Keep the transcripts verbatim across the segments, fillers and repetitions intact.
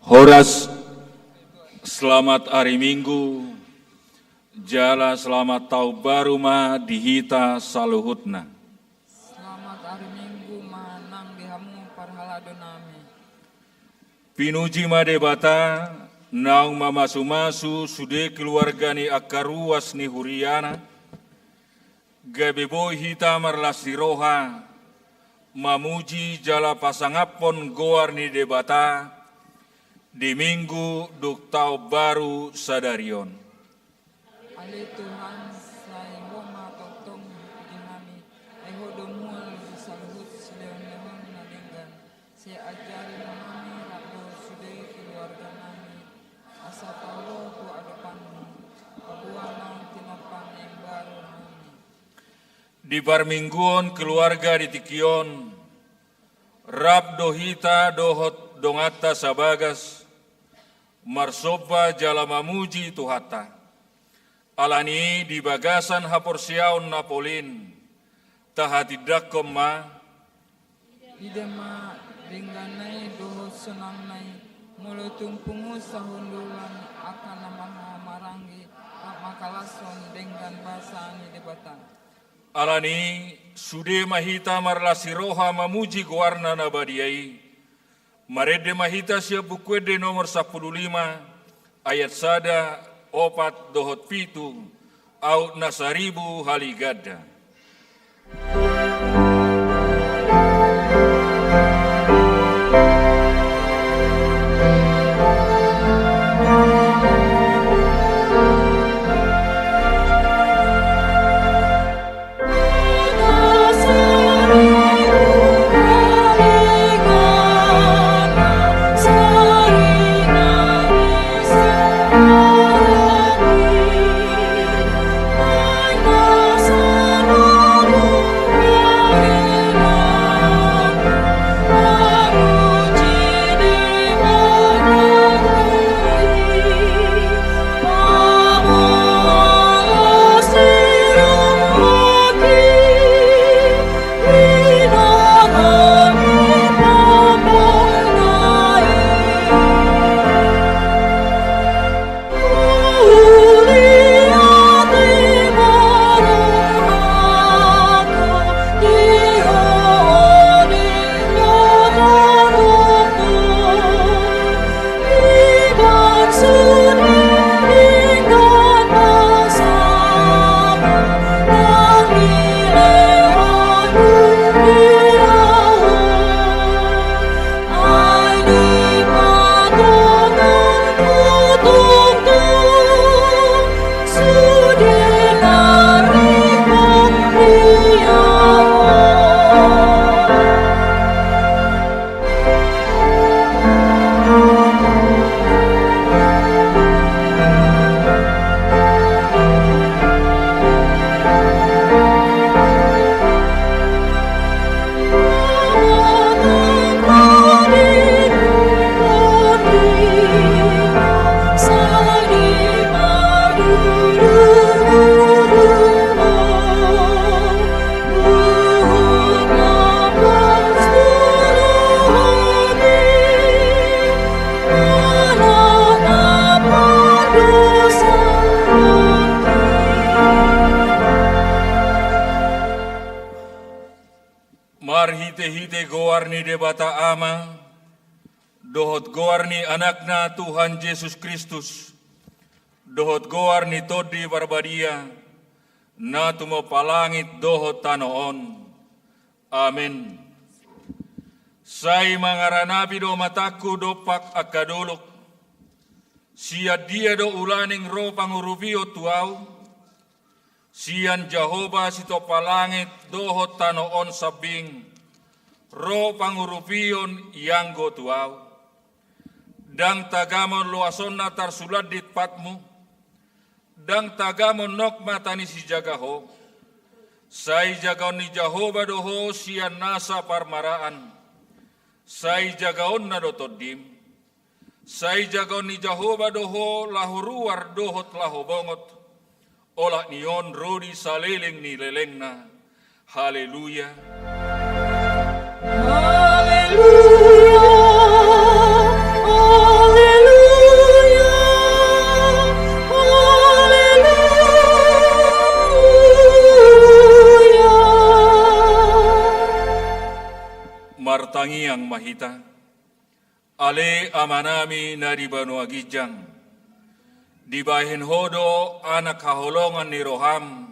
Horas, selamat ari Minggu, jala selamat taon baru ma di hita saluhutna. Selamat ari Minggu ma nang di hamu parhalado nami. Pinuji ma Debata, naung mamasumasu sude keluarga ni angka ruas ni huriana, gabe boi hita marlas ni roha, mamuji jala pasangaphon goar ni Debata, di Minggu dung taon baru sadari on. Ale Tuhan, sai Ho ma tongtong di hami, ai Ho do mual di saluhut silehonlehon na denggan. Sai ajari ma hami rap dohot sude keluarga nami, asa tau ro tu adopanMu, paboa naung tinompa na imbaru hami. Di parmingguon keluarga di tingki on, rap do hita dohot donganta sabagas, marsomba jala mamuji Tuhanta. Alani i di bagasan haporseaon na polin, tahatindangkon ma. Ida ma dengganna i dohot sonangna i, molo tung pungu sahundulan angka na maha maranggi, rap mangkalashon denggan basa ni Debata. Alani i, sude ma hita marlas ni roha mamuji goarna na badia i. Marende ma hita sian Buku Ende nomor sampulu lima, ayat sada, opat dohot pitu, Aut na saribu hali ganda. Marhitehite goar ni Debata Ama, dohot goar ni Anakna Tuhan Jesus Kristus, dohot goar ni Tondi Parbadia, na tumompa langit dohot tano on. Amen. Sai mangaranapi do matangku dompak angka dolok. Sian dia do ulaning ro pangurupion tu ahu? Sian Jahowa sitompa langit dohot tano on sambing, ro pangurupion ianggo tu ahu. Ndang tagamon loasonna tarsulandit patmu, ndang tagamon nok mata ni sijaga ho. Sai jagaon ni Jahowa do ho sian nasa parmaraan, sai jagaonna do tondim. Sai jagaon ni Jahowa do ho laho ruar dohot laho bongot, olat ni on ro di saleleng ni lelengna. Haleluya. Haleluya. Tangiang ma hita. Ale Amanami na di banua ginjang, dibahen Ho do anak haholongan ni roham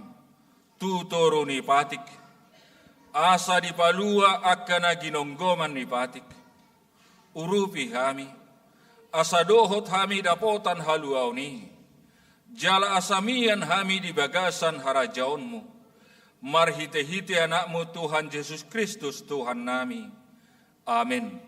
tu toru ni patik, asa dipalua angka na ginonggoman ni patik. Urupi hami, asa dohot hami dapotan haluaon i, jala asa mian hami di bagasan harajaonmu, marhitehite Anakmu Tuhan Jesus Kristus Tuhannami. Amen.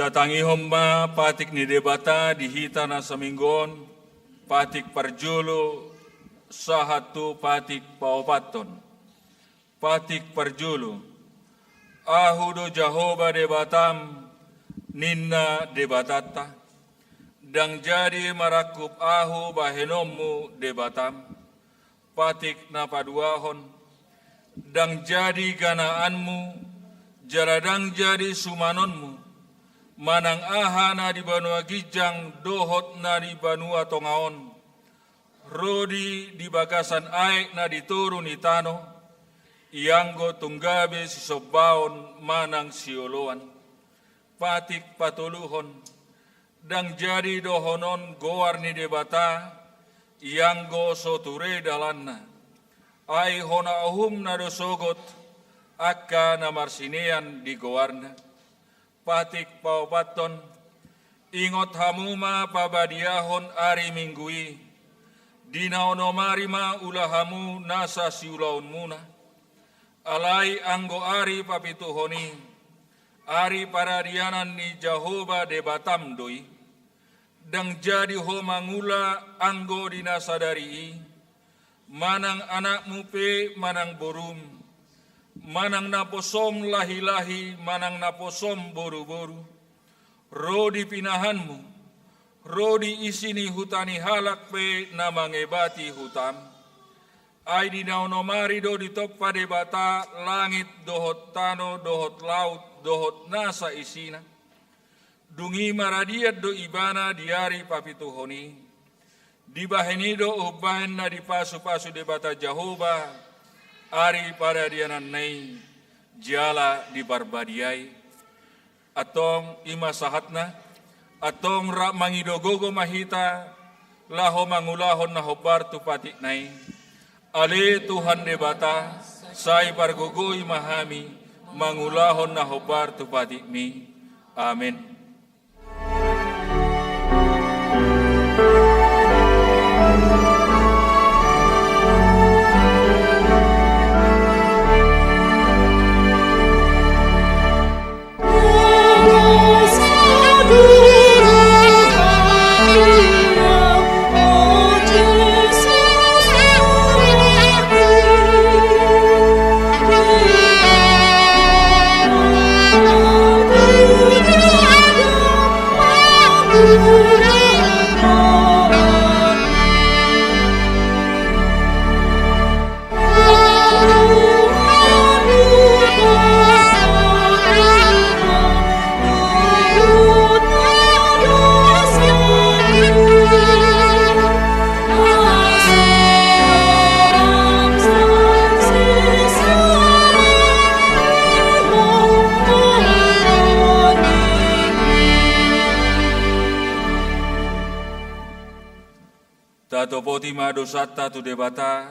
Tatangihon ma patik ni Debata di hita na saminggu on, patik parjolo sahat tu patik paopathon. Patik parjolo. Ahu do Jahowa Debatam, ninna Debatanta. Ndang jadi marangkup ahu bahenonmu Debatam. Patik na paduahon. Ndang jadi ganaanmu, jala ndang jadi sumanonmu, manang aha na di banua ginjang dohot na di banua tonga on, ro di di bagasan aek na di toru ni tano, ianggo tung gabe sisombaon manang sioloan. Patik patoluhon. Ndang jadi dohonon goar ni Debata, ianggo so ture dalanna. Ai hona uhumna do sogot angka na marsinean di goarna. Patik paopathon. Ingot hamu ma pabadiahon ari Minggu i. Di na onom ari ma ula hamu nasa siulaonmuna. Alai anggo ari papituhon i, ari paradianan ni Jahowa Debatam do i. Ndang jadi ho mangula anggo di na sadari i, manang anakmu pe manang borum, manang naposom lahilahi manang naposom boruboru, ro di pinahanmu, ro di isi ni huta ni halak pe na mangebati hutam. Ai di na onom ari do ditompa Debata langit dohot tano dohot laut dohot nasa isina. Dung i maradian do ibana di ari papituhon i. Dibahen i do umbahen na dipasupasu Debata Jahowa ari paradiananna i jala diparbadiai. Antong i ma sahatna. Antong rap mangido gogo ma hita laho mangulahon na hombar tu patikna i. Ale Tuhan Debata, sai pargogoi ma hami mangulahon na hombar tu patikmi. Amen. Tatopoti ma dosanta tu Debata,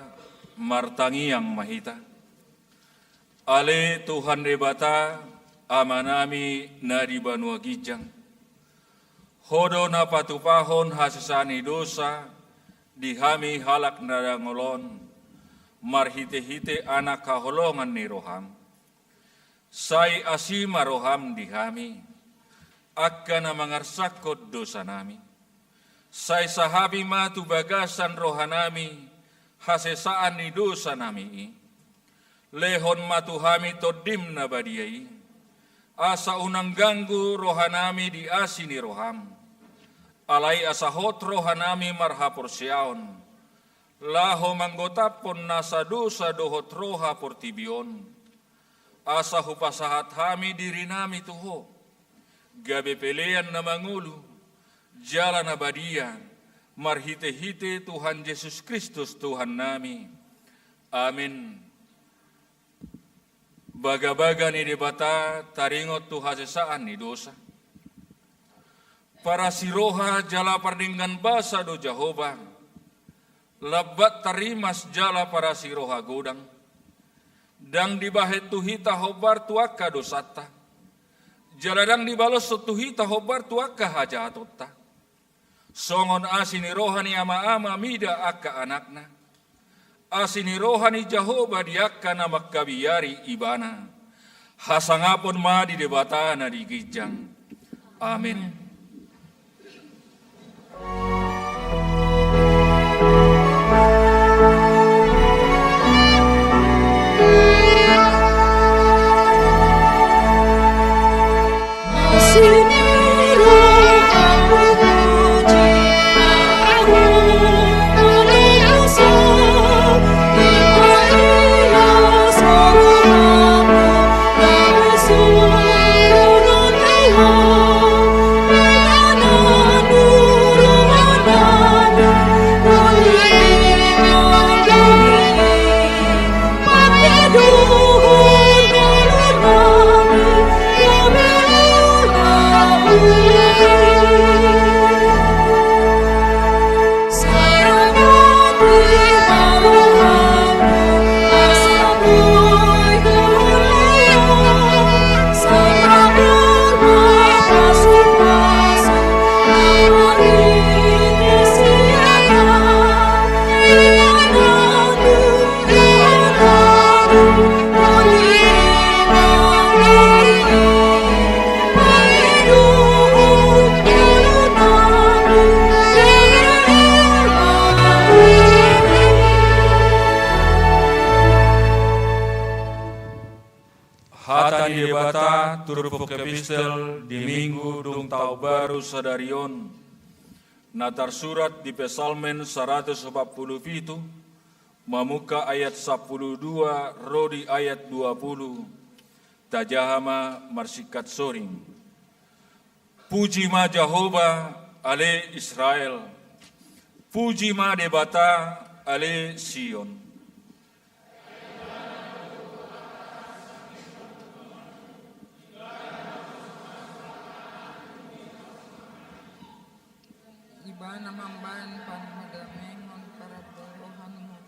martangiang ma hita. Ale Tuhan Debata, Amanami na di banua ginjang, Ho do na patupahon hasesaan ni dosa di hami halak na dangol on, marhitehite Anak haholongan ni roham. Sai asi ma roham di hami, angka na mangarsakhon dosanami. Sai sahapi ma tu bagasan rohanami hasesaan ni dosanami i. Lehon ma tu hami Tondim na badia i, asa unang ganggu rohanami di asi ni roham. Alai asa hot rohanami marhaporseaon, laho manggotaphon nasa dosa dohot roha portibi on. Asa hupasahat hami dirinami tu Ho, gabe pelean na mangolu jala na badia, marhitehite Tuhan Jesus Kristus Tuhannami. Amen. Bagabaga ni Debata taringot tu hasesaan ni dosa. Parasi roha jala pardenggan basa do Jahowa, lambat tarimas jala parasi roha godang. Ndang dibahen tu hita hombar tu angka dosanta, jala ndang dibaloshon tu hita hombar tu angka hajahatonta. Songon asi ni roha ni ama-ama mida angka anakna, asi ni roha ni Jahowa di angka na mangkabiari ibana. Hasangapon ma di Debata na di ginjang. Amen. Hata ni Debata turpuk epistel di Minggu dung taon baru sadari on, na tarsurat di Psalmen saratus opat pulu pitu, mamungka ayat sampulu dua ro di ayat dua pulu. Tajaha ma marsingkat soring. Puji ma Jahowa, ale Israel. Puji ma Debata, ale Sion. Ibana mambahen panghadameon, parandou rohangku,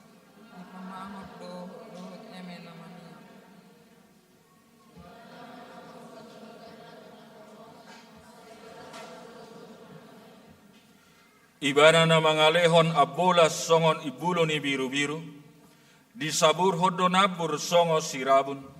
dipamangot do dohot eme na mahiang. Ibana na mangalehon ambolas songon imbulu ni birubiru, disaburhon do nambur songon sirabun.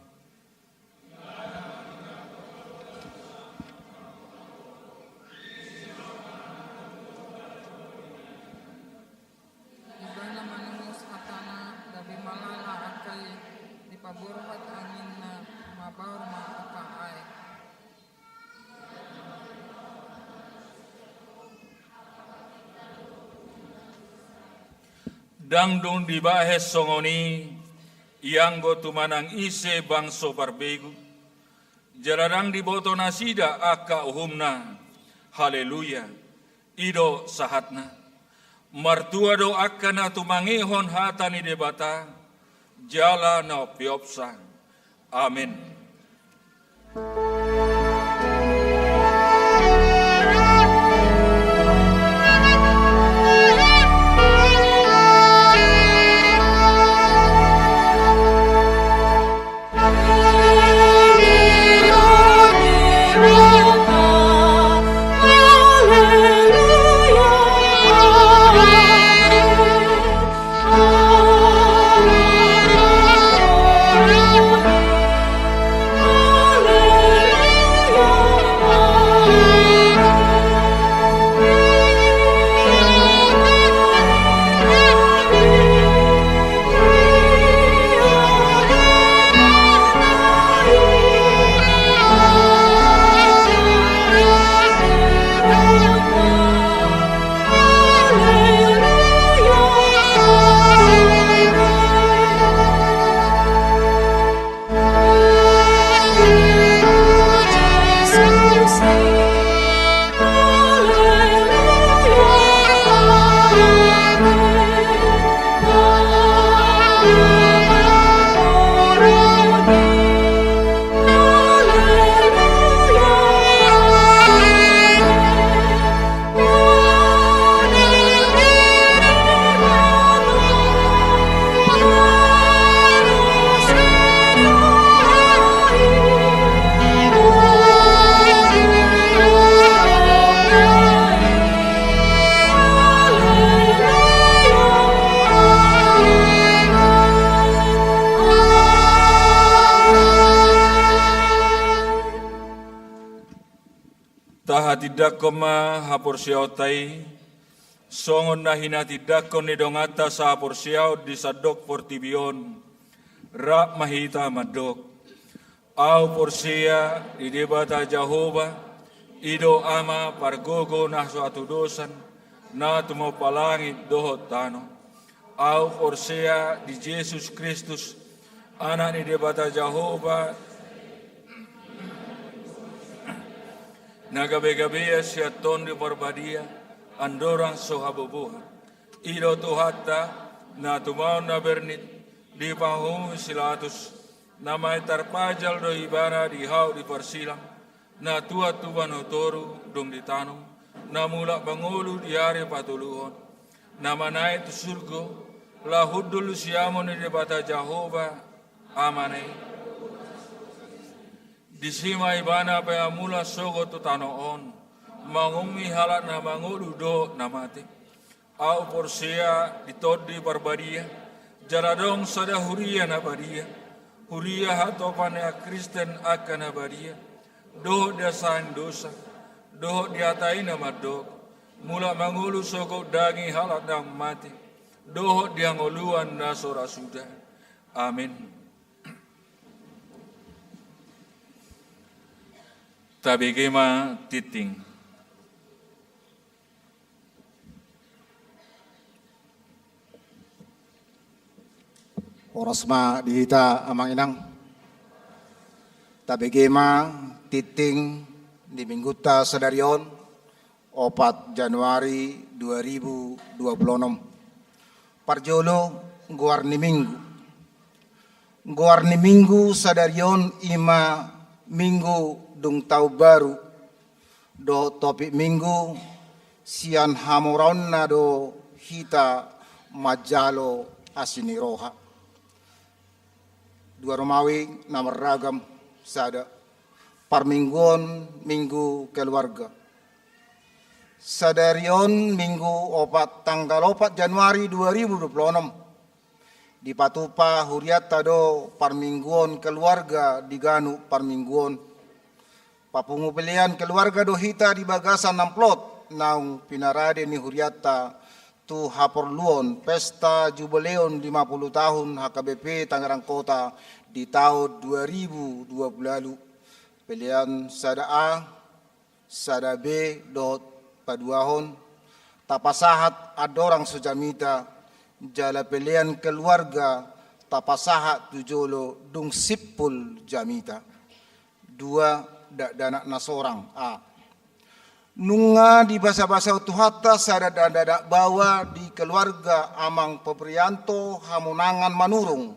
Ibana manungus hatana, gabe malala angka i, dipaborhat anginna, mabaor ma angka aek. Ndang dung dibahen songon i ianggo tu manang ise bangso parbegu, jala ndang diboto nasida angka uhumna. Haleluya. I do sahatna. Martua do angka na tumangihon hata ni Debata, jala na umpeopsa. Amen. Tahatindangkon ma haporseaonta i, songon na hinatindangkon ni donganta sahaporseaon di sandok portibi on. Rap ma hita mandok. Ahu porsea di Debata Jahowa, i do Ama pargogo na so hatudosan, na tumompa langit dohot tano. Ahu porsea di Jesus Kristus, Anak ni Debata Jahowa, na gabegabean sian Tondi Parbadia, andorang so habobohan. I do Tuhanta, na tumaon na bernit, dipahohom si Pilatus, na maen tarpajal do Ibana di hau di parsilang, na tuat tu banua toru dung ditanom, na mulak mangolu di ari patoluhon, na manaek tu surgo, laho hundul di siamun ni Debata Jahowa, Amana i. Disi ma Ibana paimula sogot tu tano on, manguhumi halak na mangolu dohot na mate. Ahu porsea di Tondi Parbadia, jala adong sada huria na badia, huria hatopan ni angka Kristen angka na badia, dohot di hasahatan dosa, dohot di hata i na mandok, mulak mangolu sogot daging halak na mate, dohot di hangoluan na so ra suda. Amen. Tabege ma tingting. Horas ma di hita amang inang. Tabege ma tingting di minggunta sadari on, opat Januari dua ribu dua puluh enam. Parjolo, goar ni minggu. Goar ni minggu sadari on i ma minggu dung taon baru, dohot topik minggu, sian hamoraonna do hita manjalo asi ni roha. Dua Romawi na marragam, sada. Parmingguon minggu keluarga. Sadari on minggu opat, tanggal opat Januari dua ribu dua puluh enam. Dipatupa hurianta do parmingguon keluarga di ganup parmingguon. Papungu pelean keluarga do hita di bagasan amplop naung pinarade ni hurianta tu haporluon pesta jubileum lima puluh tahun H K B P Tangerang Kota di taon dua ribu dua puluh ualu. Pelean sada A, sada B dohot paduahon, tapasahat andorang so jamita, jala pelean keluarga tapasahat tu jolo dung simpul jamita. Dua, dakdanak na sorang. A. Nunga dibasabasahon Tuhanta sada dakdanak baoa di keluarga Amang Febrianto Hamonangan Manurung,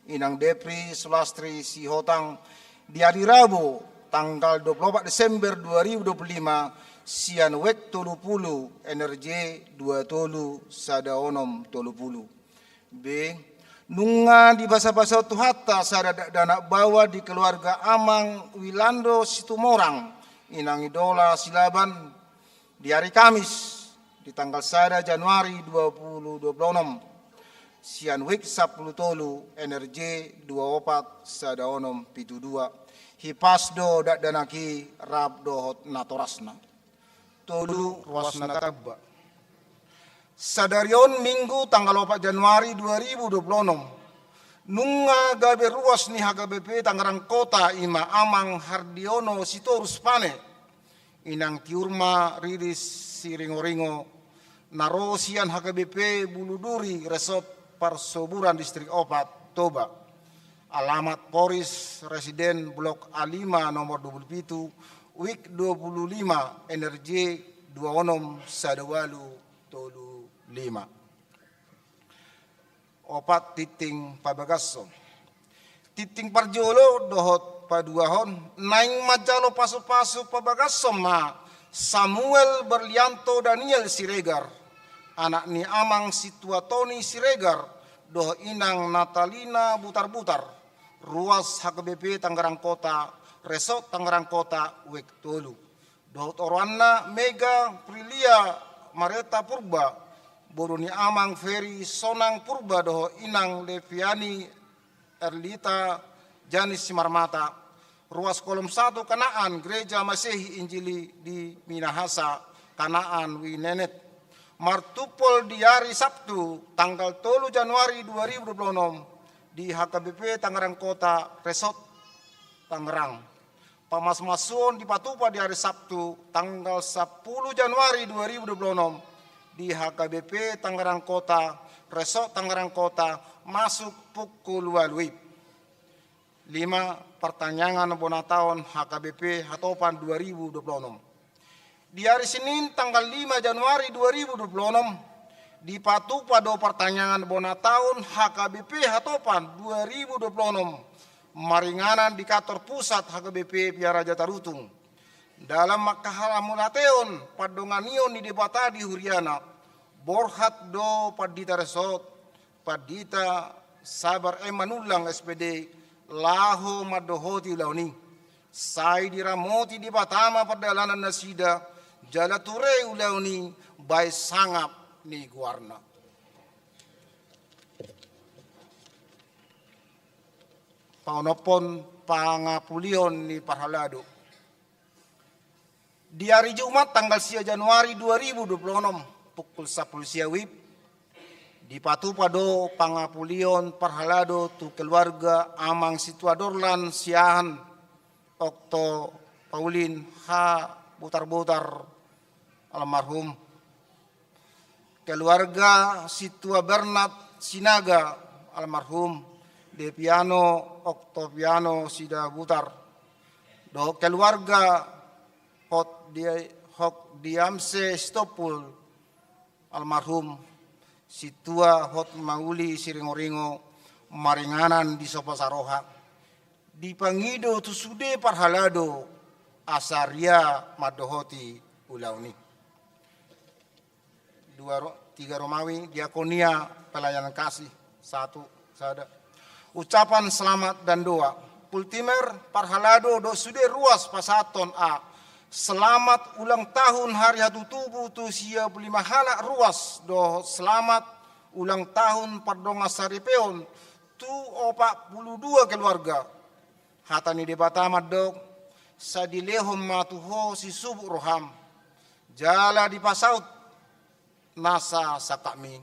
Inang Depri Sulastri Sihotang, di ari Rabu tanggal dua puluh opat Desember dua ribu dua puluh lima, sian wijk tolu pulu, N R J dua tolu sada onom tolu pulu. B. Nunga dibasabasahon Tuhanta sada dakdanak baoa di keluarga Amang Wilando Situmorang, Inang Idola Silaban, di ari Kamis, di tanggal sada Januari dua pulu dua pulu onom, sian wijk sampulu tolu, N R J dua opat sada onom pitu dua. Hipas do dakdanak i rap dohot natorasna. Tolu, ruas na tamba. Sadari on Minggu tanggal opat Januari dua ribu dua pulu onom, nunga gabe ruas ni H K B P Tangerang Kota, i ma Amang Hardiono Sitorus Pane, Inang Tiurma Riris Siringoringo, na ro sian H K B P Buluduri, Resort Parsoburan, Distrik Opat, Toba. Alamat Poris, Residen Blok A lima, nomor dua pulu pitu, wijk dua pulu lima, N R J dua onom sada ualu tolu lima. Opat, tinting pabagashon. Tinting parjolo dohot paduahon, naeng manjalo pasupasu pabagashon ma Samuel Berlianto Daniel Siregar, anak ni Amang Situa Toni Siregar dohot Inang Natalina Butarbutar, ruas H K B P Tangerang Kota, Resort Tangerang Kota, wijk tolu. Dohot oroanna Mega Prilia Mareta Purba, boru ni Amang Feri Sonang Purba dohot Inang Leviani Erlita Janis Simarmata, ruas Kolom Satu Kanaan, Gereja Masehi Injili di Minahasa, Kanaan Winenet. Martumpol di ari Sabtu tanggal tolu Januari dua ribu dua pulu onom di H K B P Tangerang Kota, Resort Tangerang. Pamasumasuon dipatupa di ari Sabtu tanggal sampulu Januari dua ribu dua pulu onom di H K B P Tangerang Kota, Resort Tangerang Kota, masuk pukul ualu WIB. Lima, partangiangan bona taon H K B P Hatopan dua ribu dua pulu onom. Di ari Senin tanggal lima Januari dua ribu dua pulu onom, dipatupa do partangiangan bona taon H K B P Hatopan dua ribu dua pulu onom, maringanan di kantor pusat H K B P Piara Jatarutung. Dalam mangkahalamulateon pandonganion ni Debata di huriana, borhat do pandita resort, Pandita Sabar M Manullang S P D, laho mandohoti ulaon i. Sai diramoti Debata ma pardalanan nasida, jala ture ulaon i baen sangap ni goarna. Paonomhon pangapulion ni parhalado. Di ari Jumat tanggal sia Januari dua ribu dua pulu onom, pukul sampulu sia WIB, dipatupa do pangapulion parhalado tu keluarga Amang Situa Dorlan Siahaan, Okto Paulin H Butarbutar almarhum, keluarga Situa Bernat Sinaga almarhum, Depiano Oktopiano Sidabutar, dohot keluarga Hot di, Hok Diamse Sitompul almarhum, Situa Hot Mauli Siringoringo, maringanan di sopo saroha, dipangido tu sude parhalado asa ria mandohoti ulaon i. Dua ro-, tiga Romawi, Diakonia Pelayanan Kasih, satu, sada. Ucapan selamat dan doa. Pultimer, parhalado dohot sude ruas pasahathon, a, selamat ulang tahun hari hatutubu tu sia pulu lima halak ruas dohot selamat ulang tahun pardongansaripeon tu opat pulu dua keluarga. Hata ni Debata mandok, sai dilehon ma tu ho sisubuk roham, jala dipasaut nasa sangkapmi.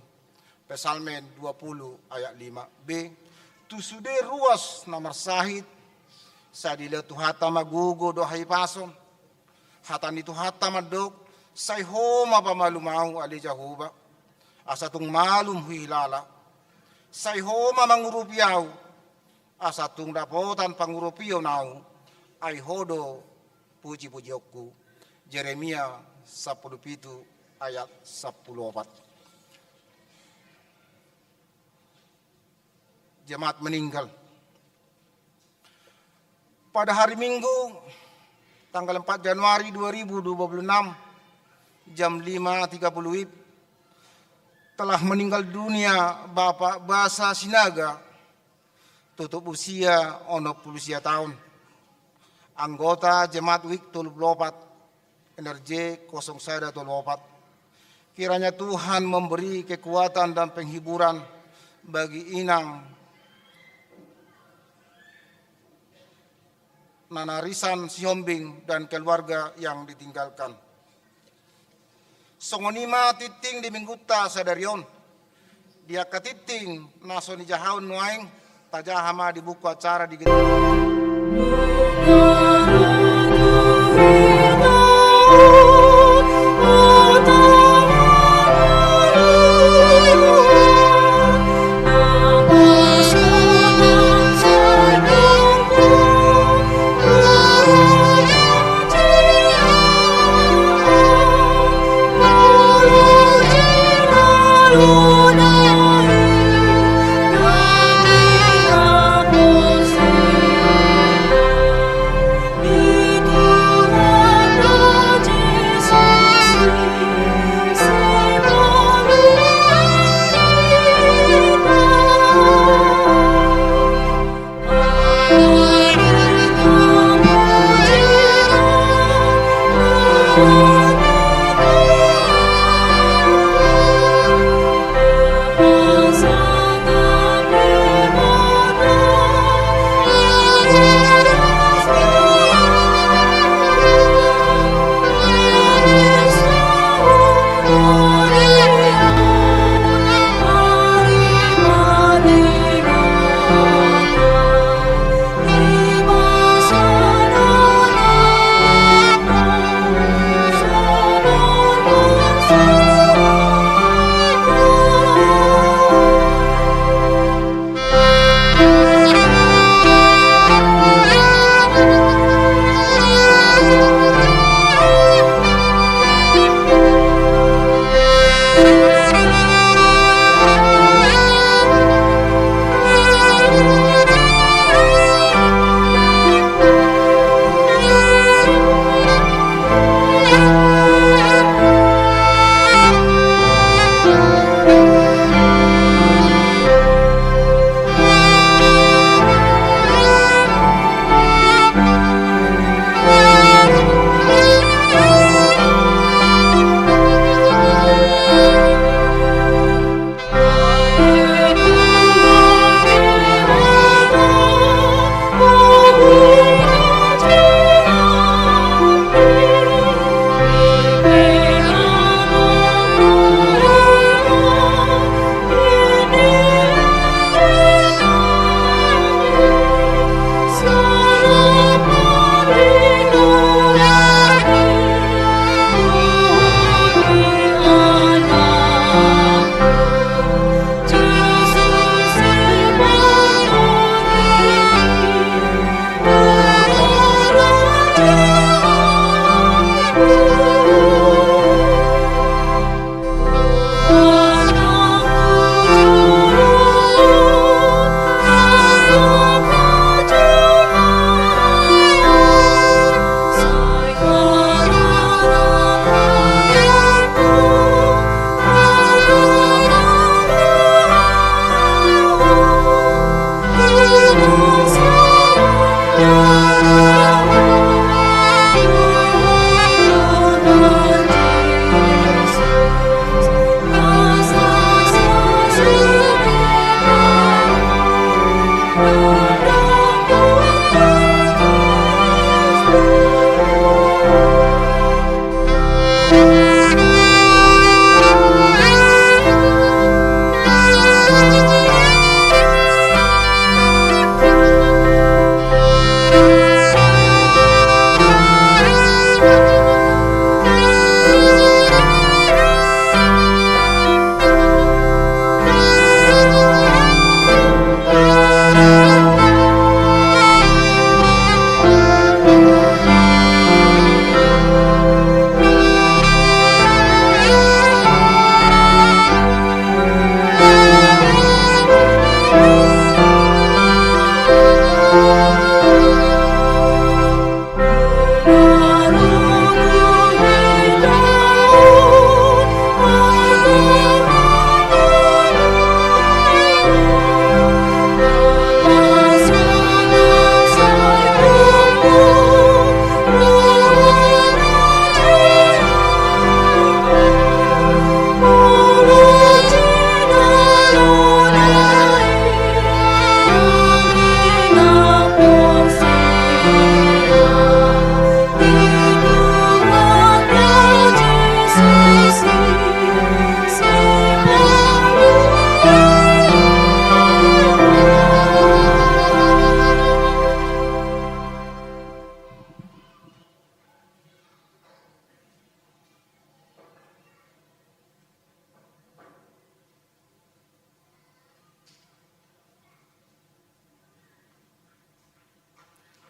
Psalmen dua pulu ayat lima. B. Tu sude ruas na marsahit, sai dilehon Tuhanta ma gogo dohot hahipason. Hata ni Tuhanta mandok, sai ho ma pamalum ahu ale Jahowa. asa tung malum huhilala. Sai Ho ma mangurupi ahu, asa tung dapotan pangurupion ahu, ai Ho do puji-pujionku. Jeremia sampulu pitu ayat sampulu opat. Jemaat meninggal. Pada hari Minggu, tanggal empat Januari dua ribu dua puluh enam, jam lima tiga puluh W I B, telah meninggal dunia Bapak Basa Sinaga, tutup usia onom pulu sia taon. Anggota Jemaat WIC tolu pulu opat, N R J kosong sada tolu opat. Kiranya Tuhan memberi kekuatan dan penghiburan bagi Inang Nana Risan Sihombing dan keluarga yang ditinggalkan. Songon i ma tingting di Minggunta sadari on. Di angka tingting na so nijahahon nuaeng, tajaha ma di buku acara di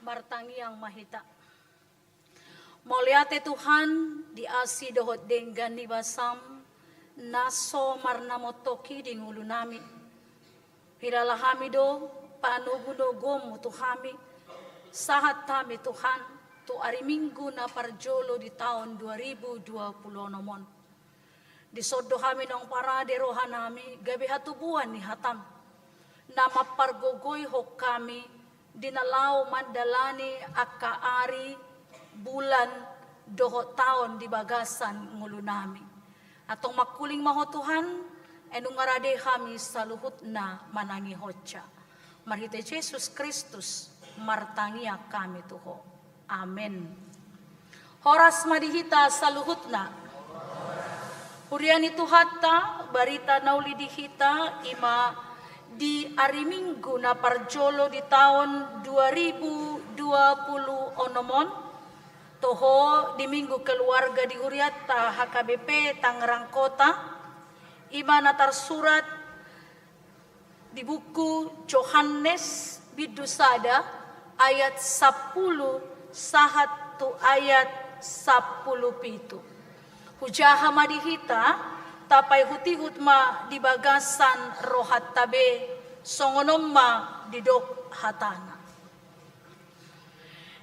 Martangiang ma hita. Mauliate Tuhan, di asi dohot denggan ni basam, na so marnamontok i di ngolunami. Huilala hami do panogunoguonmu tu hami, sahat hami Tuhan, tu ari Minggu na parjolo di taon dua ribu dua puluh onom on. Dison do hami naung parade rohanami, gabe hatubuan ni hatam, na mampargogoihon hami, di na laho mandalani angka ari, bulan, dohot taon di bagasan ngolunami. Antong mangkuling ma Ho Tuhan, ai nunga rade hami saluhutna manangihonsa. Marhite Jesus Kristus, martangiang hami tu Ho. Amen. Horas ma di hita saluhutna. Huria ni Tuhanta, barita na uli di hita, i ma di ari Minggu na parjolo di taon dua ribu dua puluh onom on, toho di Minggu Keluarga di hurianta H K B P Tangerang Kota, i ma na tarsurat di buku Johannes bindu sada ayat sampulu sahat tu ayat sampulu pitu. Hujaha ma di hita, tapaihutihut ma di bagasan rohanta be, songon on ma didok hatana.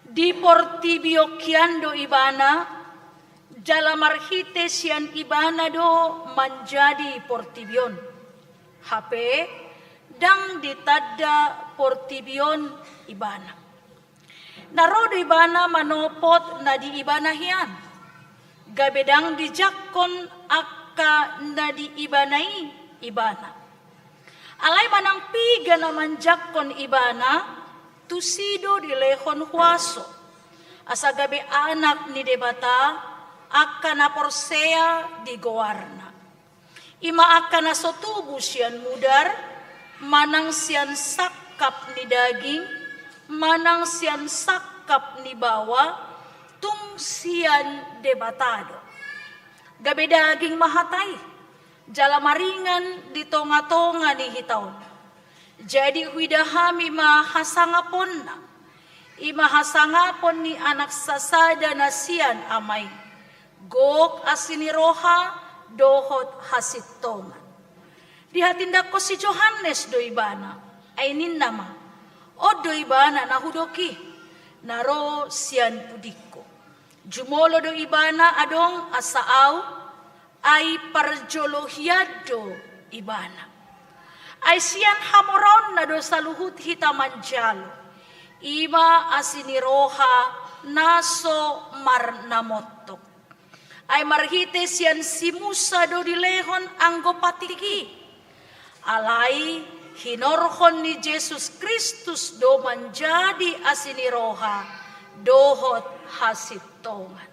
Di portibi on hian do Ibana, jala marhite sian Ibana do manjadi portibi on. Hape, ndang ditanda portibi on Ibana. Na ro do Ibana manopot na di Ibana hian. Gabe ndang dijangkon angka na di Ibana i Ibana. Alai manang piga na manjangkon Ibana, tusi do dilehon huaso. Asa gabe anak ni Debata, angka na porsea di goarna. I ma angka na so tubu sian mudar, manang sian sangkap ni daging, manang sian sangkap ni baoa, tung sian Debata do. Gabe daging ma hata i, jala maringan di tongatonga ni hita on. Jadi huida hami ma hasangaponna, i ma hasangapon ni anak sasada na sian Ama i, gok asi ni roha dohot hasintongan. Dihatindangkon si Johannes do Ibana, ai ninna ma, on do Ibana na hudok i, na ro sian pudingku. Jumolo do Ibana adong asa ahu, ai parjolo hian do Ibana. Ai sian hamoraonna do saluhut hita manjalo, i ma asi ni roha na so marnamontok. Ai marhite sian si Musa do dilehon anggo patik i. Alai hinorhon ni Jesus Kristus do manjadi asi ni roha dohot hasintongan.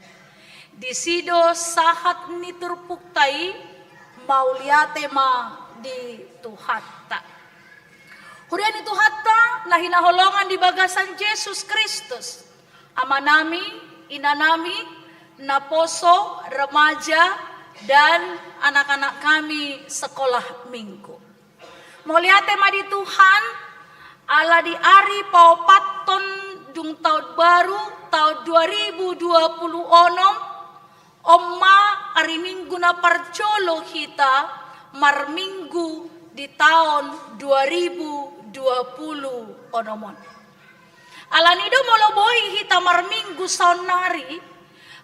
Disi do sahat ni turpukta i, mauliate ma di Tuhanta. Huria ni Tuhanta na hinaholongan di bagasan Jesus Kristus, amanami, inanami, naposo, remaja, dan anak-anak kami sekolah minggu. Mauliate ma di Tuhan, ala di ari paopathon dung taon baru, taon dua ribu dua puluh onom, on ma ari Minggu na parjolo hita marminggu di taon dua ribu dua puluh onom on. Alani do molo boi hita marminggu saonnari,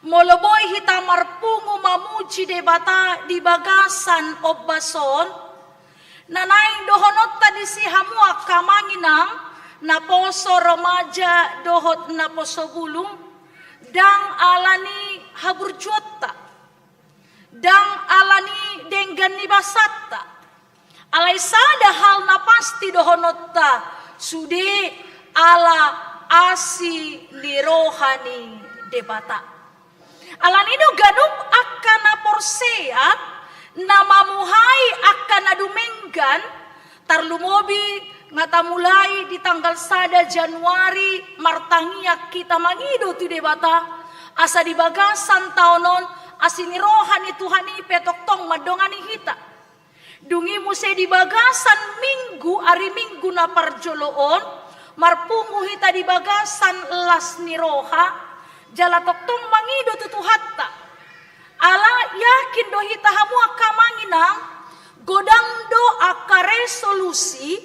molo boi hita marpungu mamuji Debata di bagasan ombas on, na naeng dohononta disi hamu angka amang inang, naposo, remaja dohot naposo bulung, ndang alani haburjuonta, ndang alani denggan ni basanta. Alai sada hal na pasti dohononta, sude ala asi ni roha ni Debata. Alani do ganup angka na porsea, na mamuhai angka na dumenggan, tarlumobi nga tamulai di tanggal sada Januari martangiang hita mangido tu Debata, asa di bagasan taon on asi ni roha ni Tuhan i pe tongtong mandongani hita. Dung i muse di bagasan minggu, ari Minggu na parjolo on, Marpungu hita di bagasan las ni roha, jala tongtong mangido tu Tuhanta. Ala yakin do hita hamu angka amang inang, godang do angka resolusi,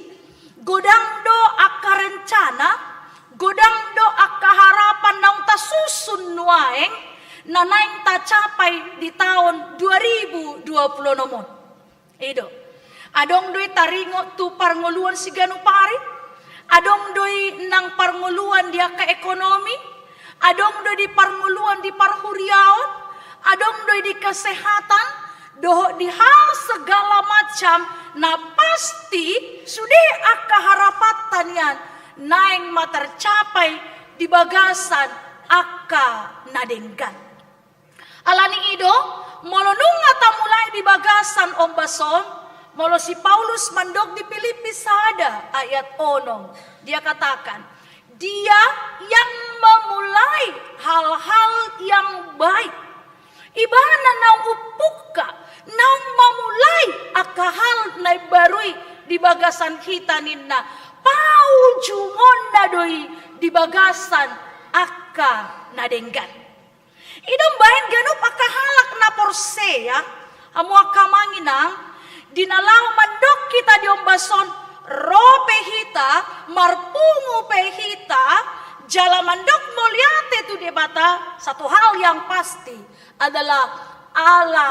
godang do angka rencana, godang do angka harapan naung tasusun nuaeng, na naeng tacapai di taon dua ribu dua puluh enam on. I do. Adong do i taringot tu parngoluon siganup ari, adong do i nang parngoluon di angka ekonomi, adong do i di parngoluon di parhuriaon, adong do i di kesehatan, dohot di hal segala macam, na pasti sude angka harapanta nian naeng ma tercapai di bagasan angka na denggan. Ala ni i do, molo nunga tamulai di bagasan ombas on, molo si Paulus mandok di Pilippi sada ayat onom, dia katakan, "Dia yang memulai hal-hal yang baik." Ibana naung umpungka, naung mamulai angka hal na imbaru i di bagasan hita ninna, paujungonna do i di bagasan angka na denggan. I do umbahen ganup angka halak na porsea, hamu angka amang inang, di na laho mandok hita di ombas on, ro pe hita, marpungu pe hita, jala mandok mauliate tu Debata, satu hal yang pasti adalah ala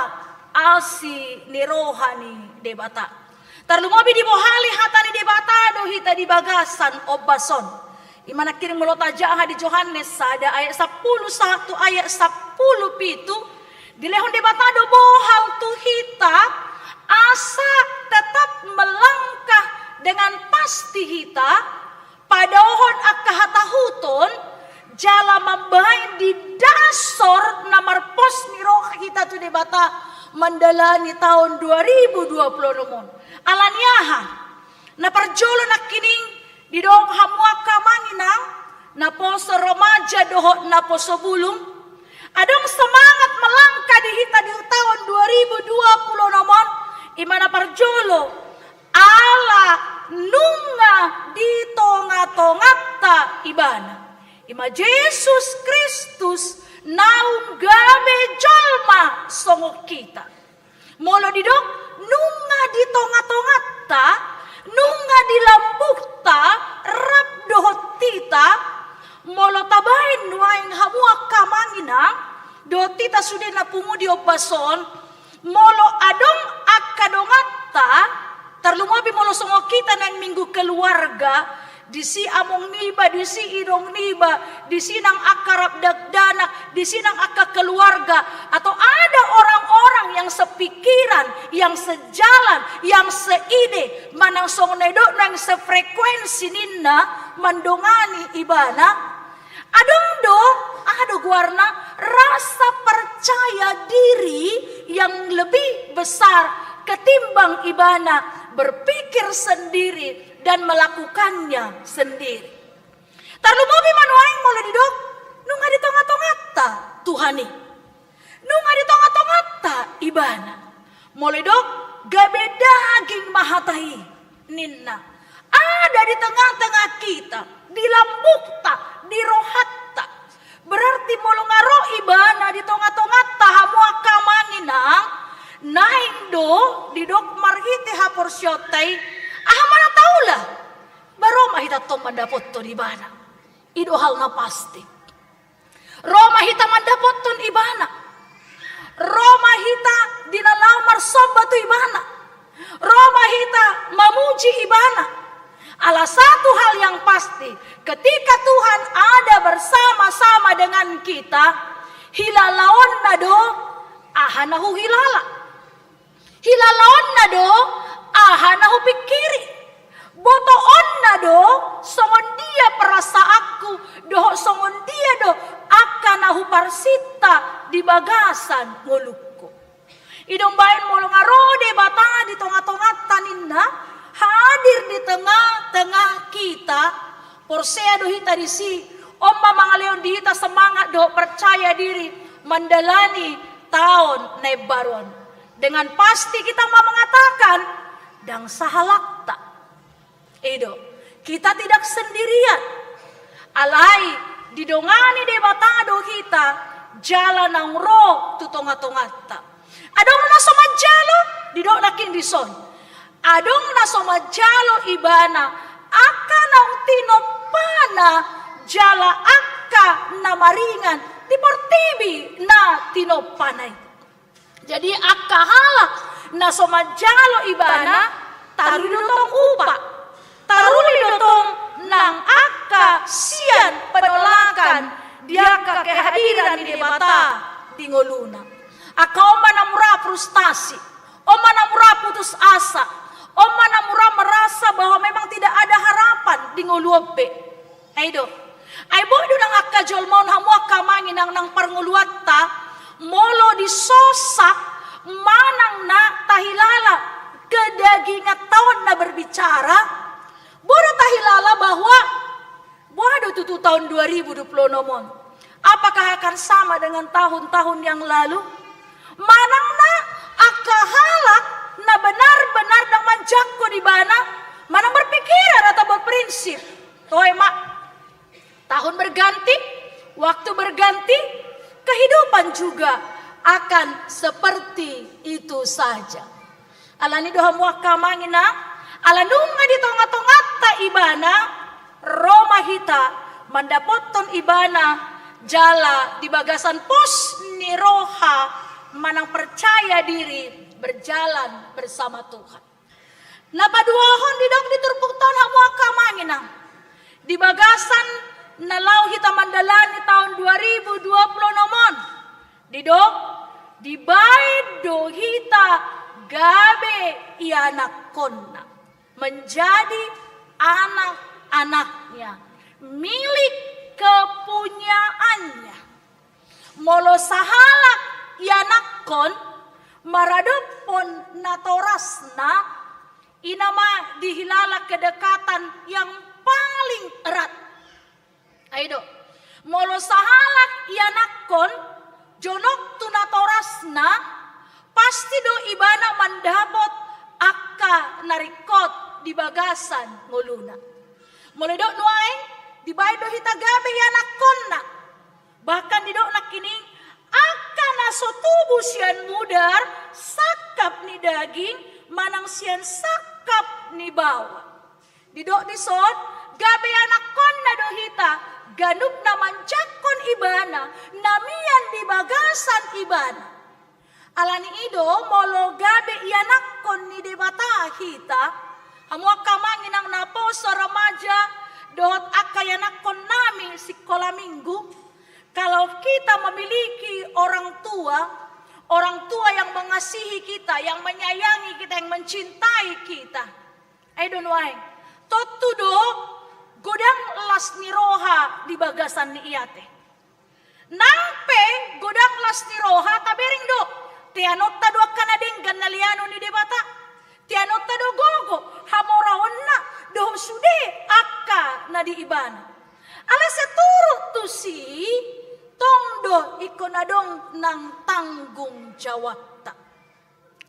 asi ni roha ni Debata. Tarlumobi dibohali hata ni Debata do hita di bagasan ombas on. I ma nangkining molo tajaha di Johannes sada ayat sampulu sahat tu ayat sampulu pitu, dilehon Debata do bohal tu hita, asa tetap melangkah dengan pasti hita, padaohon angka hatahuton, jala mambahen di dasor na marpos ni roha hita tu Debata mandalani taon dua ribu dua puluh enam on. Ala ni aha? Na parjolo nangkining didok hamu angka amang inang, naposo remaja dohot naposo bulung. Adong semangat melangkah di hita di taon dua ribu dua puluh enam on, i ma na parjolo, ala nunga di tonga-tonganta Ibana. I ma Jesus Kristus naung gabe jolma songon hita. Molo didok nunga di tonga-tonganta, nunga di lambungta, rap dohot hita, molo tabaen nuaeng hamu angka amang inang, dohot hita sude na pungu di ombas on, molo adong angka donganta, tarlumobi molo songon hita naeng minggu keluarga, disi among niba, disi inong niba, disi nang angka rap dakdanak, disi nang angka keluarga, atau ada orang-orang yang sepikiran, yang sejalan, yang seide, manang songon na didok naeng sefrekuensi ninna mandongani ibana. Adong do, aha do goarna, rasa percaya diri yang lebih besar ketimbang ibana berpikir sendiri dan melakukannya sendiri. Tarlumobi ma nuaeng molo didok, nunga di tonga-tonganta Tuhan i. Nunga di tonga-tonganta Ibana. Molo didok, gabe daging ma hata i, ninna. Ada di tengah-tengah kita, di lambungta, di rohanta. Berarti molo nga ro Ibana di tonga-tonganta hamu angka amang inang, naeng do didok marhite haporseaonta i, aha ma na taula? Ba ro ma hita tong mandapothon Ibana. I do hal na pasti. Ro ma hita mandapothon Ibana. Ro ma hita di na laho marsomba tu Ibana. Ro ma hita mamuji Ibana. Ala satu hal yang pasti, ketika Tuhan ada bersama-sama dengan kita, hilalaonna do aha na huhilala. Hilalaonna do aha na hupingkiri. Botoonna do songon dia perasaanku, dohot songon dia do angka na huparsinta di bagasan ngolungku. I do umbahen molo nga ro Debata di tonga-tonganta ninna, hadir di tengah-tengah kita, porsea do hita disi, on ma mangalehon di hita semangat dohot percaya diri mandalani taon na imbaru on. Dengan pasti kita ma mengatakan, ndang sahalakta. I do, Kita tidak sendirian. Alai didongani Debata do hita jala naung ro tu tonga-tonganta. Adong na so manjalo, didok nangkin dison. Adong na so manjalo ibana angka naung tinompana jala angka na maringan di portibi na tinompana i. Jadi angka halak na so manjalo ibana, taruli do tong upa, taruli do tong nang angka sian penolakan di angka kehadiran ni Debata di ngoluna. Angka on ma na mura frustasi, on ma na mura putus asa, on ma na mura merasa bahwa memang tidak ada harapan di ngolu on pe. Ai do. Ai boi do nang angka jolma on, hamu angka amang inang, nang parngoluanta, molo disosak manang na tahilala kedaginganta on na berbicara, boi do tahilala bahwa boha do tutu tahun dua ribu dua puluh enam on. Apakah akan sama dengan tahun-tahun yang lalu? Manang na angka halak na benar-benar ndang manjangkon ibana, manang berpikiran atau berprinsip. Toe ma, tahun berganti, waktu berganti, kehidupan juga akan seperti itu saja. Alani do hamu angka amang inang, ala nunga di tonga-tonganta ibana, ro ma hita mandapothon ibana jala di bagasan pos ni roha manang percaya diri berjalan bersama Tuhan. Na paduahon didok di turpukta on hamu angka amang inang, di bagasan na laho hita mandalani tahun dua ribu dua puluh enam on, didok, dibaen do hita gabe ianakkonna, menjadi anak-anaknya, milik kepunyaannya. Molo sahalak ianakkon maradophon natorasna, i nama dihilala kedekatan yang paling erat. Ai do, molo sahalak ianakkon jonok tu natorasna, pasti do ibana mandapot angka na ringkot di bagasan ngoluna. Molo didok nuaeng, dibaen do hita gabe ianakkonna. Bahkan didok nangkin i, angka na so tubu sian mudar, sangkap ni daging, manang sian sangkap ni baoa. Didok dison, gabe ianakkonna do hita, ganup na manjangkon ibana, na mian di bagasan ibana. Alani i do, molo gabe ianakkon ni Debata hita, hamu angka amang inang naposo, remaja, dohot angka ianakkon nami sikola minggu, kalau kita memiliki orang tua, orang tua yang mengasihi kita, yang menyayangi kita, yang mencintai kita, ai do nuaeng, tontu do godang las ni roha di bagasan ni i ate. Nang pe godang las ni roha, tabereng do, teanonta do angka na denggan na leanon ni Debata, teanonta do gogo hamoraonna dohot sude angka na di ibana. Alai saturut tusi, tong do ingkon adong nang tanggung jawabta.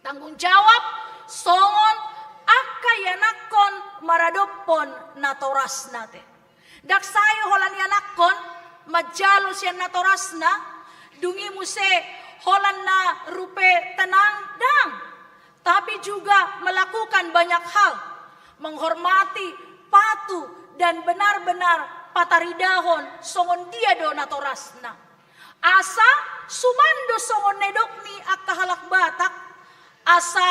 Tanggung jawab songon angka ianakkon maradophon natorasna te. Ndang sae holan ianakkon manjalo sian natorasna, dung i muse holan na rupe tenang, ndang. Tapi juga melakukan banyak hal, menghormati, patuh, dan benar-benar pataridahon songon dia do natorasna. Asa suman do songon na nidok ni angka halak Batak, asa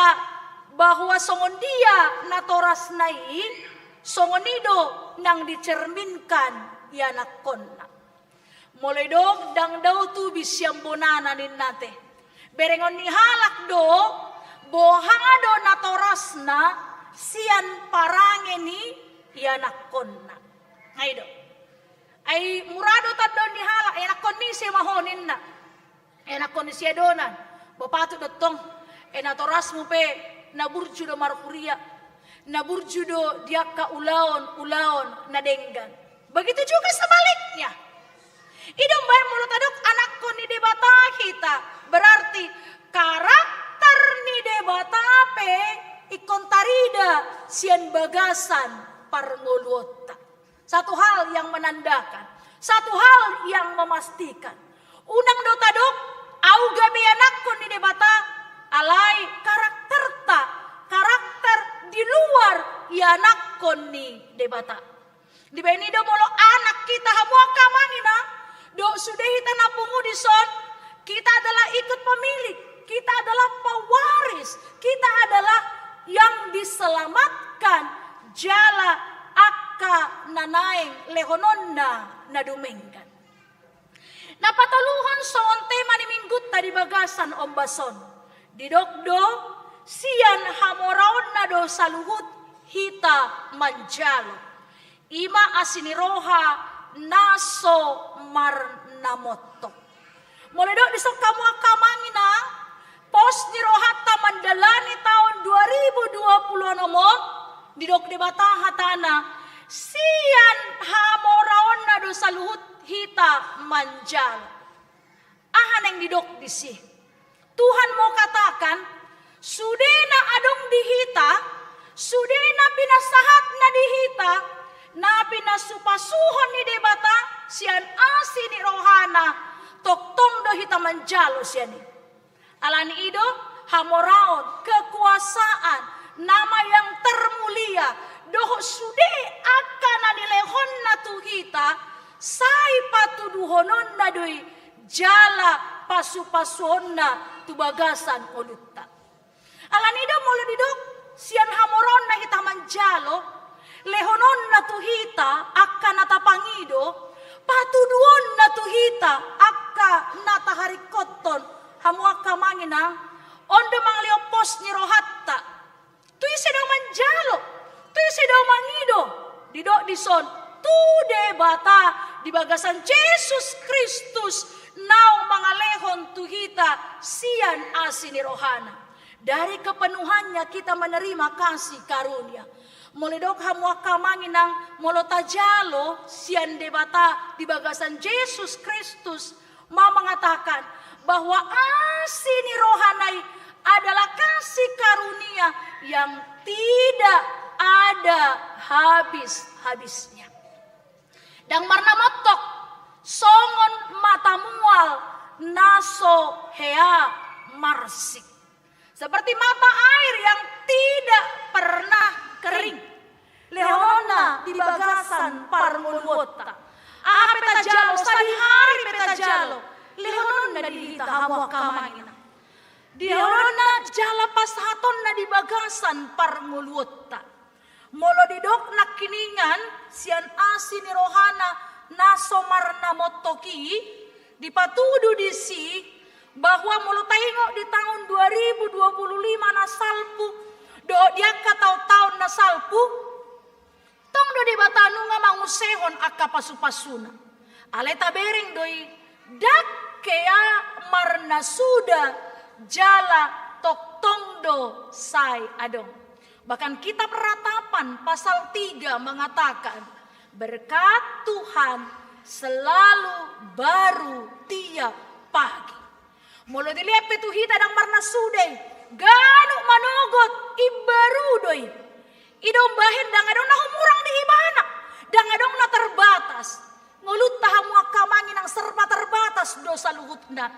bahwa songon dia natorasna i, songon i do nang dicerminkan ianakkonna. Molo didok ndang dao tubis sian bonana ninna te, berengon ni halak do boha do natorasna sian parange ni ianakkonna. Ai do. Ai mura do tandaon ni halak, ianakkon ni ise ma ho ninna. Ianakkon ni si adonan, ba patut do tong, e, natorasmu pe na burju do marhuria, na burju do di angka ulaon-ulaon na denggan. Begitu juga sebaliknya. I do umbahen molo tadok anakkon ni Debata hita, berarti karakter ni Debata pe ingkon tarida sian bagasan parngoluonta. Satu hal yang menandakan, satu hal yang memastikan. Unang do tadok, au gabe ianakhon ni Debata, alai karakterta, karakter di luar ianakhon ni Debata. Dibaen i do molo anak hita, hamu angka amang inang, dohot sude hita na pungu dison, kita adalah ikut pemilik, kita adalah pewaris, kita adalah yang diselamatkan jala angka na naeng lehononna na dumenggan. Na patoluhon songon tema ni minggunta di bagasan ombas on, didok do, sian hamoraonna do saluhut hita manjalo. I ma asi ni roha na so marnamontok. Molo didok dison, hamu angka amang inang, pos ni rohanta mandalani taon dua ribu dua puluh onom on, didok Debata hatana, sian hamoraonna do saluhut hita manjalo. Aha naeng didok disi? Tuhan mau katakan, sude na adong di hita, sude na pinasahatna di hita, na pinasupasuhon ni Debata sian asi ni rohana, tongtong do hita manjalo sian i. Alani i do, hamoraon, kekuasaan, nama yang termulia, dohot sude angka na nilehonna tu hita, sai patuduhononna do i jala pasupasuonna tu bagasan ngolunta. Alani i do molo didok, sian hamoraonna hita manjalo, lehononna tu hita angka na tapangido, patuduonna tu hita angka na taharingkothon, hamu angka amang inang, on do mangalehon pos ni rohanta. Tu ise do au manjalo, tu ise do au mangido, didok dison, tu Debata di bagasan Jesus Kristus naung mangalehon tu hita sian asi ni rohana. Dari kepenuhannya kita menerima kasih karunia. Molo didok, hamu angka amang inang, molo tajalo sian Debata di bagasan Jesus Kristus, mau mengatakan bahwa asi ni rohana i adalah kasih karunia yang tidak ada habis-habisnya. Ndang marnamontok, songon mata mual na so hea marsik. Seperti mata air yang tidak pernah kering. Lehononna di bagasan parngoluonta. Aha pe tajalo, sadihari pe tajalo, lehononna di hita, hamu angka amang inang. Lehononna jala pasahatonna di bagasan parngoluonta. Molo didok nangkiningan sian asi ni rohana na so marnamontok i, dipatudu disi bahwa molo taingot di taon dua ribu dua puluh lima na salpu, dohot di angka taon-taon na salpu, tong do Debata nunga mangusehon angka pasupasuna. Alai tabereng do i, ndang hea marnasuda jala tongtong do sai adong. Bahkan kitab Ratapan pasal tiga mengatakan, berkat Tuhan selalu baru tiap pagi. Molo dilehon pe tu hita ndang marnasuda i, ganup manogot imbaru do i. I do umbahen ndang adong na humurang di ibana, ndang adong na terbatas. Ngolunta, hamu angka amang inang, serba terbatas do saluhutna.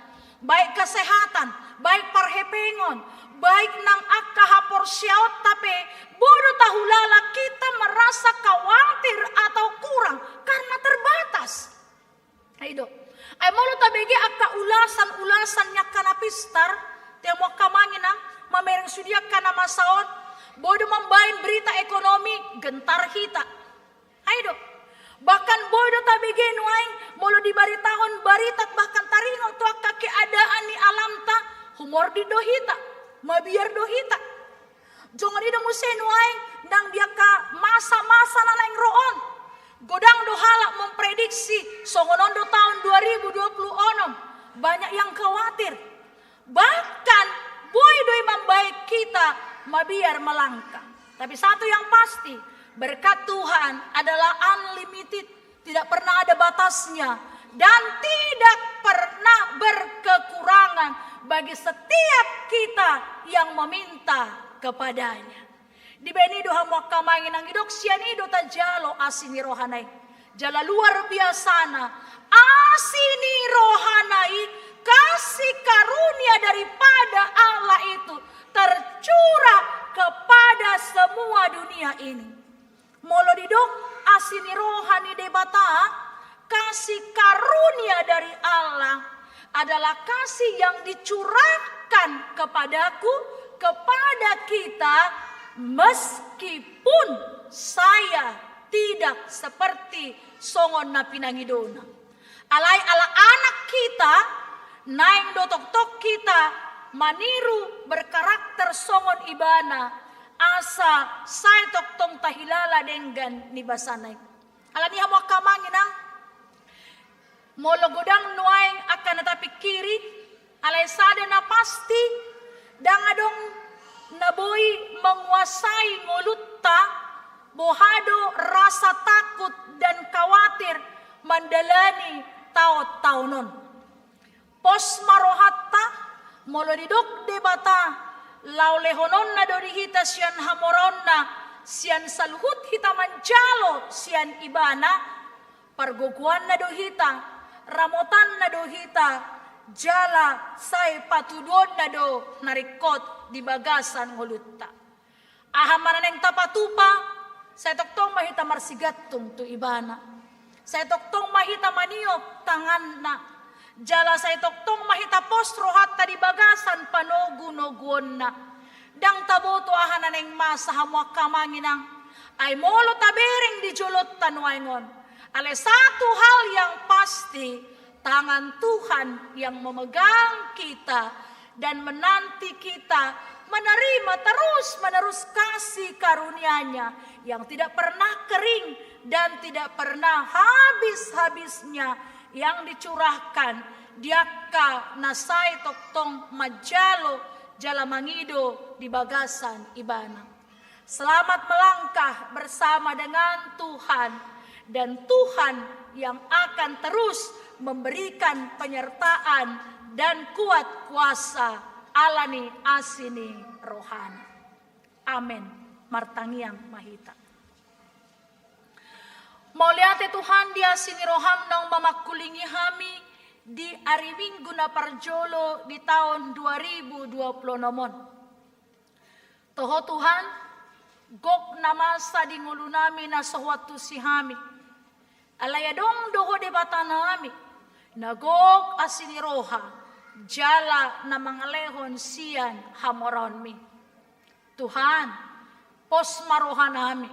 Baik kesehatan, baik parhepengon, baik nang angka haporseaonta pe, boi do tahulala kita merasa khawatir atau kurang karena terbatas. Ai do. Ai molo tabege angka ulasan-ulasan ni angka na pistar, te hamu angka amang inang, mamereng sude angka na masa on, boi do mambaen berita ekonomi, gentar hita. Ai do. Bahkan boi do tabege nuaeng molo dibaritahon barita, bahkan taringot tu angka keadaan ni alamta, humordit do hita, mabiar do hita. Songon i do muse nuaeng nang di angka masa-masa na naeng ro on. Godang do halak memprediksi songon on do taon dua ribu dua puluh onom, banyak yang khawatir. Bahkan boi do i mambaen hita mabiar melangkah. Tapi satu yang pasti, berkat Tuhan adalah unlimited, tidak pernah ada batasnya, dan tidak pernah berkekurangan bagi setiap kita yang meminta kepada-Nya. Dibaen i do hamu angka amang inang, didok sian i do tajalo asi ni rohana i. Jala luar biasana, asi ni rohana i, kasih karunia daripada Allah itu tercurah kepada semua dunia ini. Molo didok asi ni roha ni Debata, kasih karunia dari Allah adalah kasih yang dicurahkan kepadaku, kepada kita, meskipun saya tidak seperti songon na pinangidona. Alai ala anak hita, naeng do tongtong hita maniru, berkarakter songon ibana, asa sai tongtong tahilala denggan ni basana i. Alani i hamu angka amang inang, molo godang nuaeng angka na tapingkiri, alai sada na pasti, ndang adong na boi menguasai ngolunta, boha do rasa takut dan khawatir mandalani taon-taon on. Pos ma rohanta, molo didok Debata, laho lehononna do di hita sian hamoraonna, sian saluhut hita manjalo sian ibana, pargogoanna do hita, ramotanna do hita, jala sai patuduonna do na ringkot di bagasan ngolunta. Aha ma na naeng tapatupa, sai tongtong ma hita marsigantung tu ibana. Sai tongtong ma hita maniop tanganna. Jala sai tongtong ma hita pos rohanta di bagasan panogunoguonna. Ndang taboto aha na naeng masa hamu angka amang inang. Ai molo tabereng di jolonta nuaeng on. Alai satu hal yang pasti, tangan Tuhan yang memegang kita dan menanti kita menerima terus-menerus kasih karunia-Nya yang tidak pernah kering dan tidak pernah habis-habisnya yang dicurahkan di angka na sai tongtong manjalo jala mangido di bagasan ibana. Selamat melangkah bersama dengan Tuhan, dan Tuhan yang akan terus memberikan penyertaan dan kuat kuasa alani asi ni rohana. Amen. Martangiang ma hita. Mauliate Tuhan di asi ni roham naung mamangkulingi hami di ari Minggu na parjolo di taon dua ribu dua puluh enam on. Toho Tuhan, gok na masa di ngolunami na so huantusi hami. Alai adong do Ho Debatanami, na gok asi ni roha, jala na mangalehon sian hamoraonmi. Tuhan, pos ma rohanami,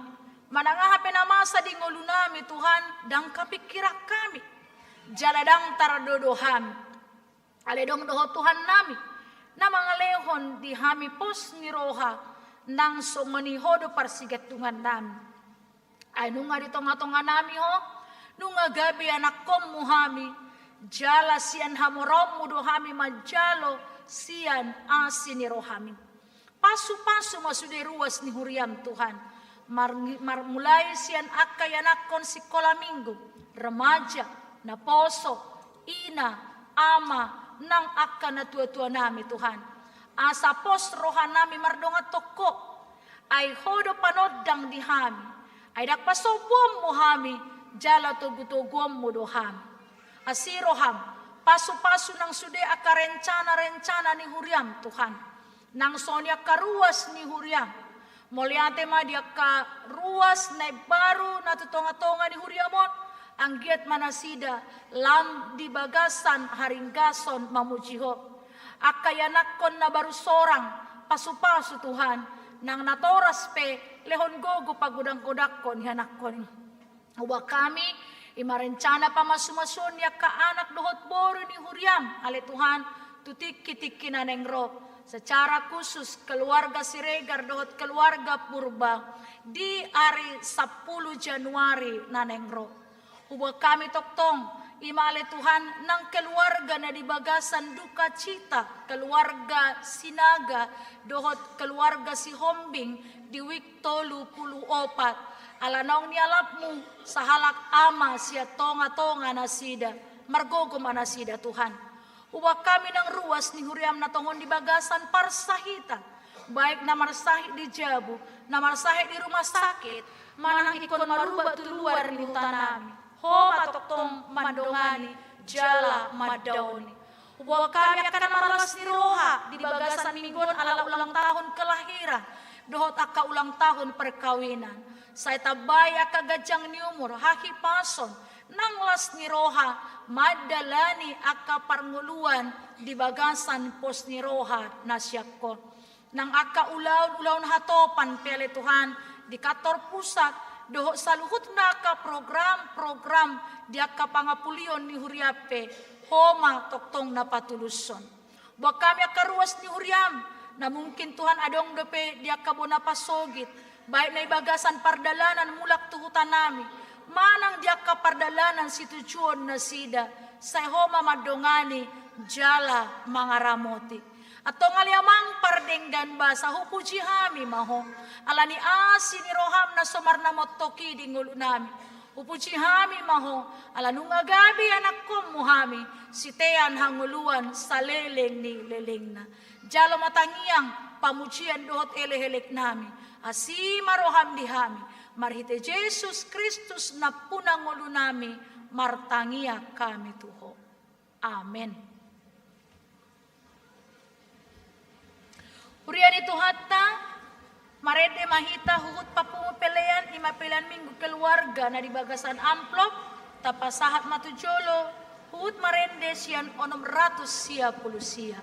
manang aha pe na masa di ngolunami Tuhan, ndang hapingkiran hami, jala ndang tardodo hami. Alai adong do Ho Tuhannami, na mangalehon di hami pos ni roha, nang songon i Ho do parsigantungannami. Ai nunga di tongatonganami Ho, nunga gabe anakkonmu hami, jala sian hamoraonmu do hami manjalo sian asi ni rohami. Pasupasu ma sude ruas ni huriam Tuhan. Mar-, mar-, mulai sian angka ianakkon sikola minggu, remaja, naposo, ina, ama, nang angka natuatuanami Tuhan. Asa pos rohanami mardongan tu Ho. Ai Ho do panondang di hami. Ai ndang pasombuonmu hami, jala togutoguonmu do hami. Asi roham, pasupasu nang sude angka rencanarencana ni huriam Tuhan. Nang songon i angka ruas ni huriam. Mauliate ma di angka ruas na imbaru na tu tongatonga ni huriam on, anggiat ma nasida lam di bagasan haringgason mamuji Ho. Angka ianakkon na baru sorang, pasupasu Tuhan, nang natoras pe lehon gogo pagodanggodangkon ianakkon i. Huboan hami, i ma rencana pamasumasuon ni angka anak dohot boru ni huriam, ale Tuhan, tu tingkitingki na naeng ro. Secara khusus keluarga Siregar dohot keluarga Purba di ari sampulu Januari na naeng ro. Huboan hami tongtong, i ma ale Tuhan, nang keluarga na di bagasan duka cita, keluarga Sinaga dohot keluarga Sihombing di week tolu pulu opat, ala naung nialapmu sahalak ama sian tongatonga nasida, margogo ma nasida Tuhan. Huboan hami nang ruas ni huriam na tongon di bagasan parsahitan, baik na marsahit di jabu, na marsahit di rumah sakit, manang ingkon marubat tu luar ni hutanami. Ho ma tongtong mandongani jala mandaoni. Huboan hami angka na marlas ni roha di bagasan minggu on ala ulang tahun kelahiran dohot angka ulang tahun perkawinan. Sai tambai angka ganjang ni umur, hahipason, nang las ni roha mandalani angka parngoluan di bagasan pos ni roha na sian Ho. Nang angka ulaon-ulaon hatopan pe ale Tuhan di kantor pusat dohot saluhutna angka program-program di angka pangapulion ni huriam pe, Ho ma tongtong na patulushon. Boan hami angka ruas ni huriam, na mungkin Tuhan adong dope di angka bona pasogit, baik na di bagasan pardalanan mulak tu hutanami, manang di angka pardalanan situjuon nasida, sai Ho ma mandongani jala mangaramoti. Antong ale Amang pardenggan basa, hupuji hami ma Ho, ala ni asi ni roham na so marnamontok i di ngolunami. Hupuji hami ma Ho, ala nunga gabe ianakhonmu hami, sitean hangoluan saleleng ni lelengna. Jalo ma tangiang, pamujian dohot elek-eleknami, asi ma roham di hami, marhite Jesus Kristus nampuna ngolunami, martangiang hami tu Ho. Amen. Huria ni Tuhanta, marende ma hita huhut papungu pelean, i ma pelean Minggu Keluarga na di bagasan amplop, tapasahat ma tu jolo, huhut marende sian onom ratus sia pulu sia.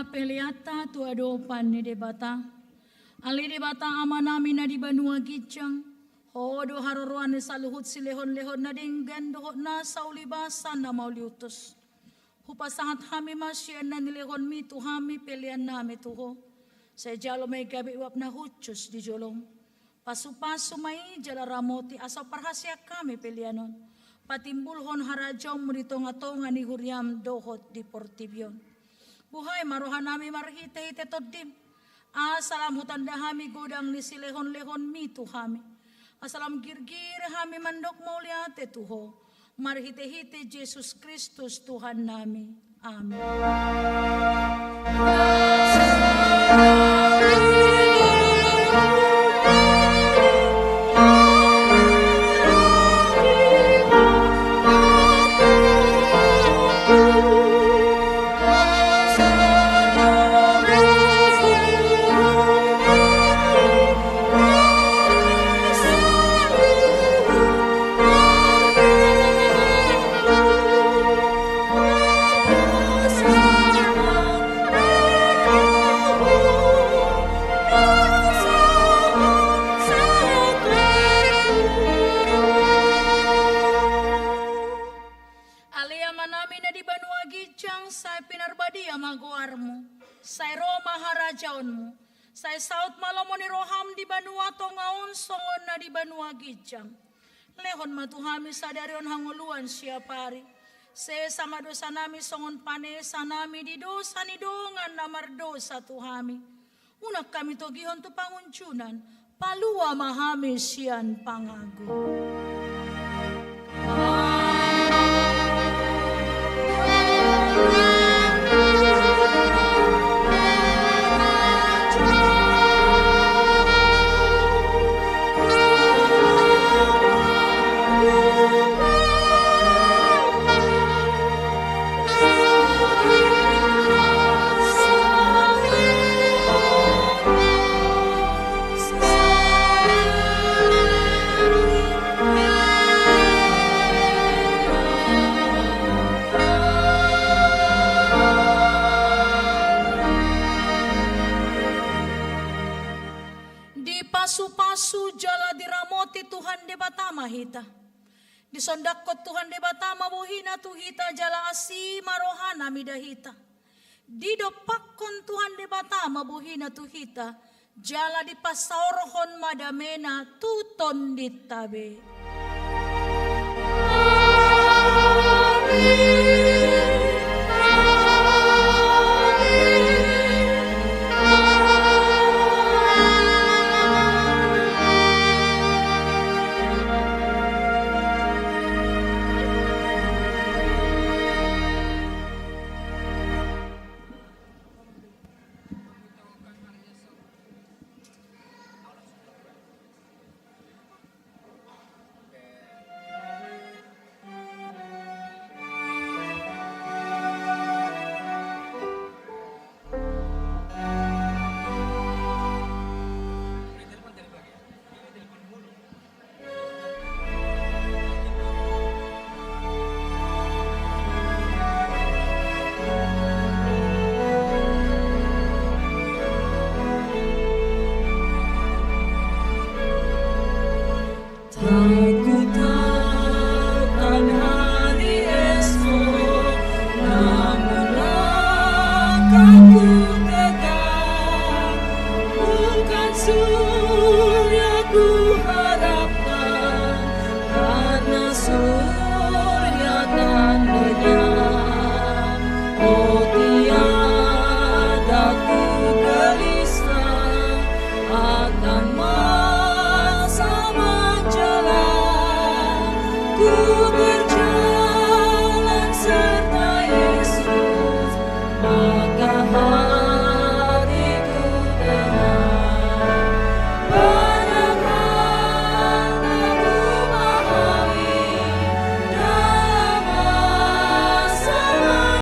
Peleanta tu adopan ni Debata. Ale Debata Amanami na di banua ginjang, Ho do haroroan ni saluhut silehonlehon na denggan dohot nasa ulibasan na mauliutus. Hupasahat hami ma sian na nilehonMi tu hami peleannami tu Ho. Sai jalo ma i gabe uap na hushus di jolom. Pasupasu ma i jala ramoti asa parhaseang hami pelean on patimbulhon harajaonMu di tongatonga ni huriaM dohot di portibi on. Buhai ma rohanami marhitehite TondiM, asa lam hutanda hami godang ni silehonlehonMi tu hami, asa lam girgir hami mandok mauliate tu Ho, marhitehite Jesus Kristus Tuhannami. Amin. Ale Amanami na di banua ginjang, sai pinarbadia ma goarMu, sai ro ma harajaonMu, sai saut ma lomo ni rohaM di banua tonga on songon na di banua ginjang. Lehon ma tu hami sadari on hangoluan siapari. Sesa ma dosanami songon panesanami di dosa ni dongan na mardosa tu hami. Unang hami togihon tu pangunjunan, palua ma hami sian pangago. Dipasupasu jala diramoti Tuhan Debata ma hita. Disondangkon Tuhan Debata ma bohiNa tu hita jala asi ma rohaNa mida hita. Didompakkon Tuhan Debata ma bohiNa tu hita, jala dipasaorhon ma dameNa tu tondinta be. Amin.